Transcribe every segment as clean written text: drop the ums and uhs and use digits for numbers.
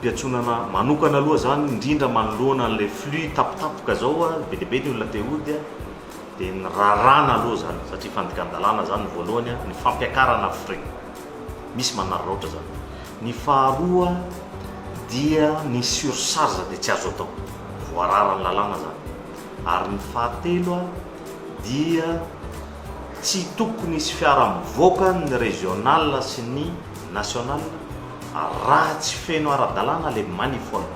Tobim-piantsonana manokana aloha izany indrindra manoloana an'ilay flux tampotampoka izao be dia be ny olona te hody dia ny raràna aloha izany satria fandikan-dalàna izany ny voalohany ny fampiakarana frais misy manararaotra izany. Ny faharoa dia ny surcharge dia tsy azo atao, voararan'ny lalàna izany. Ary ny fahatelo dia tsy tokony hisy fiara mivoaka ny régional sy ny national raha tsy feno ara-dalàna le manifold.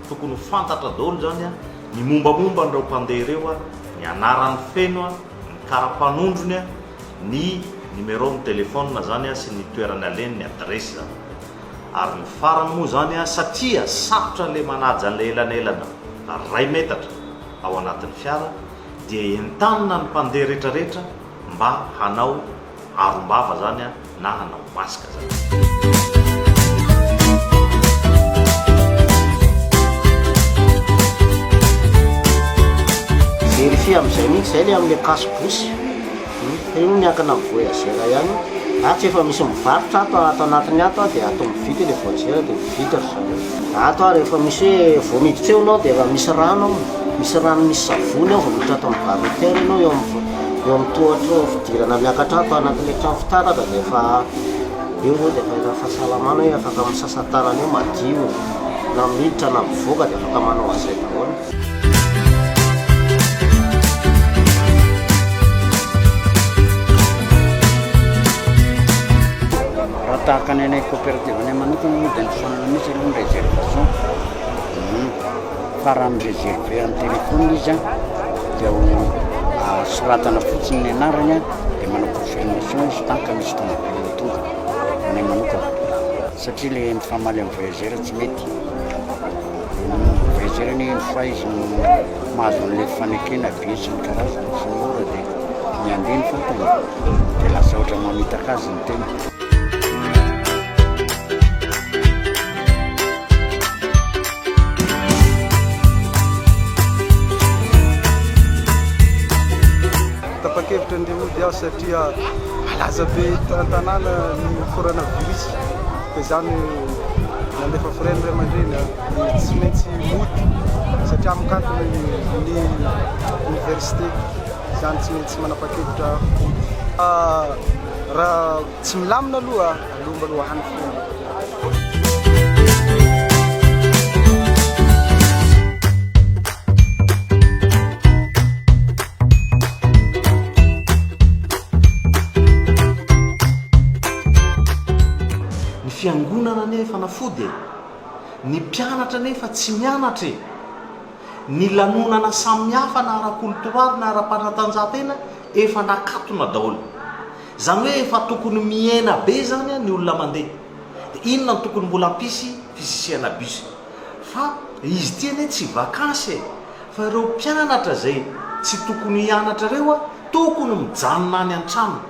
Tokony ho fantatra daholo izany ny mombamomba an'ireo mpandeha ireo, ny anarany feno, ny kara-panondrony, ny numéro ny téléphone zany sy ny toerany alehany, ny adiresy zany. Ary ny farany moa zany satria sarotra le manaja an'ilay elanelana ray metatra ao anatin'ny fiara dia entanina ny mpandeha retraretra mba hanao arombava zany na hanao masque zany. Verifier amin'izay mihitsy izay le amin'ilay cache bouche. Fa io miankina amin'ny voyageur ihany. Ato efa misy mivarotra ato ato anatiny ato dia ato mividy ilay voyageur dia mividy ry zareo. Ato ary efa misy hoe vao miditra eo ianao dia efa misy rano ao, misy rano misy savony ao vao miditra ato amin'ny gare routière ianao eo amin'ny eo amin'ny tohatra eo fidirana miakatra ato anatin'ilay trano fitaratra dia efa eo izao dia efa efa fahasalamana hoe afaka misasa tanana eo madio na miditra na mivoaka dia afaka manao an'izay daholo. Raha tahaka ny anay coopérative anay manokana moa dia ny fanana mihitsy aloha ny réservation. Hmm. Fa raha mi-réserver amin'ny téléphone izy an, dia ho ah, soratana fotsiny ny anarany an, dia manao confirmation izy tant que misy tomobile tonga. Anay manokana. Satria le mifamaly amin'ny voyageur tsy mety. Voyageur anie une fois izy no mahazo an'ilay fanekena be sy ny karazany sy ny mora dia ny handeha ny fantany dia lasa ohatra mamitaka azy ny tena. Tapa-kevitra ny hody aho satria malaza be eto an-tanàna ny coronavirus ka izany nandefa frais ny ray aman-dreny dia tsy maintsy mody satria mikatona ny université izany tsy maintsy manapa-kevitra hody. Raha tsy milamina aloha aleo maloha any foana. Ny fiangonana anie fanafody e! Ny mpianatra anefa tsy mianatra e! Ny lanonana samihafa na ara-koltoraly na ara-panatanjahantena efa nakatona daholo. Izany hoe efa tokony mihena be izany ny olona mandeha. Dia inona no tokony mbola hampisy fisisihana bus? Fa izy ity anie tsy vakansy e! Fa ireo mpianatra izay tsy tokony hianatra ireo a, tokony mijanona any an-trano.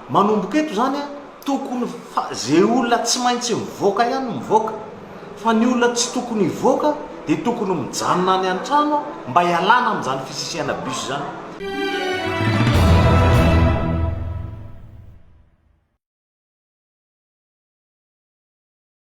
Manomboka eto izany a, tokony fa ze olona tsy maintsy mivoaka ihany no mivoaka, fa ny olona tsy tokony hivoaka dia tokony mijanona any an-trano mba hialana amin'izany fisisihana bus izany.